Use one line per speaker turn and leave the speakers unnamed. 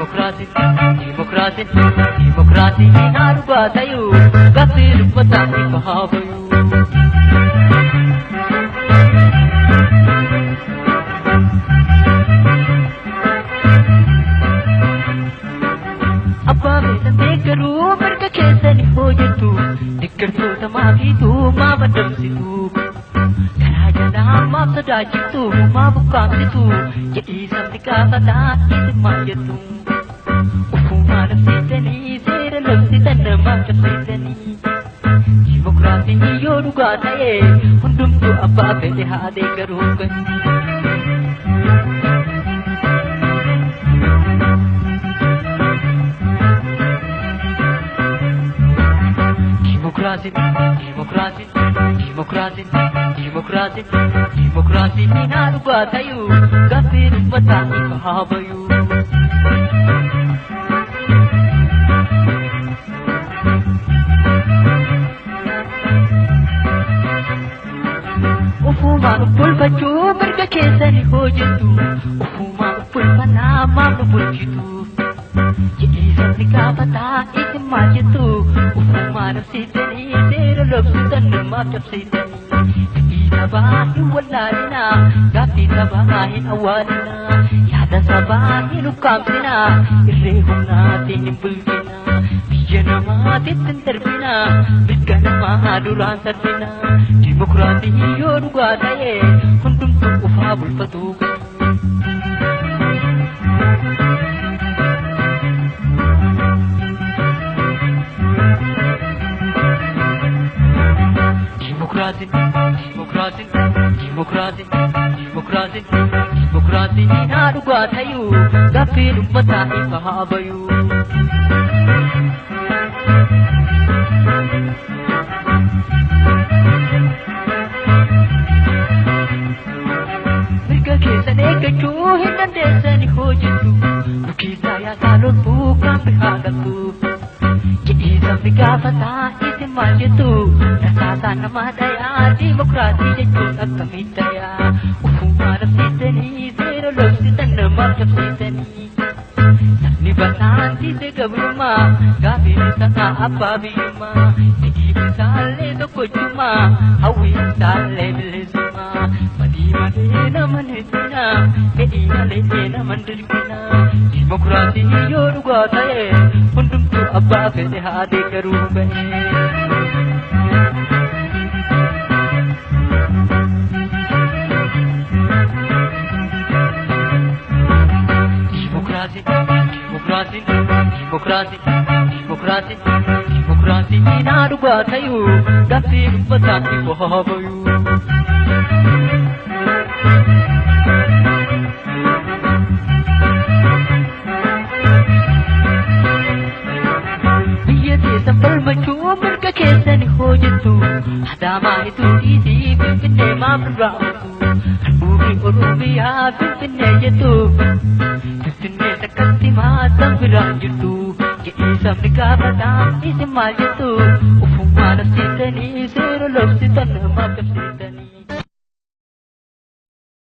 Dimokiraasiin dimokiraasiin dimokiraasiin haa dhugaa tayuu gaaffii uummataa ifa haa bayuu. Abbaa feetan deeggaruu mirga keessanii hojjettu deeggartoota maafiitu maaf adamsitu karaa jalaa maaf sodaachiftu maaf ukkaamsitu jedhii sabni gaafataa isin maal jettu ufumaa labsiitanii seera labsitan maaf cabsiitanii dimokiraasiin yoo dhugaa ta'e hundumtuu abbaa fedhe haa deeggaruu gahe. Dimokiraasiin dimokiraasiin dimokiraasiin dimokiraasiin dimokiraasiin haa dhugaa tayuu gaaffii uummataa ifa haa bayuu. Ufumaan of bulfachuu mirga keessanii hojjettu ufumaan of bulfannaa maaf nu bulchitu. Jedhii sabni gaafataa isin maal jettu ufumaa labsiitanii seera labsitan maaf cabsiitanii fedhii sabaa hin wallaalinaa gaaffii sabaa hin awwaalinaa yaada sabaa hin ukkaamsinaa irree humnaatiin hin bulchinaa biyya namaatitti hin darbinaa mirga namaa duraan sarbinaa dimokiraasii yoo dhugaa ta'e hundumtuu ufaa bulfatuu gahe. Dimokiraasiin dimokiraasiin dimokiraasiin dimokiraasiin dimokiraasiin haa dhugaa tayuu gaaffii uummataa ifa haa bayuu. Mirga keessan eeggachuu hin dandeessani hojjettu nu keessaa yaasaa loltuu kan bihaa qabdu. Jedhii sabni gaafataa isin maal jettu rasaasaa nama dhayaa dimokiraasii jechuun akkamitti tayaa ufumaa labsiitanii seera labsitan namaaf cabsiitanii sabni bal'aansiise gabrummaa gaafiin isaa abbaa biyyummaa fedhiin isaallee tokkochummaa hawwiin isaallee bilisummaa badii malee nama hidhinaa fedhii malee nama dirqinaa dimokiraasii yoo dhugaa ta'e hundumtuu abbaa fedhe haa deeggaruu gahe. Dimokiraasiin dimokiraasiin dimokiraasiin dimokiraasiin dimokiraasiin haa dhugaa tayuu gaaffii uummataa ifa haa bayuu. Biyya teessan falmachuu mirga keessanii hojjettu Adaamaa hituu dhiisii Finfinnee maaf irraa ooltu Handhuurri Oromiyaa Finfinnee jettu Finfinnee takkatti maatan biraan jirtu jedhii sabni gaafataa isin maal jettu ufumaa labsiitanii seera labsitan maaf cabsitan.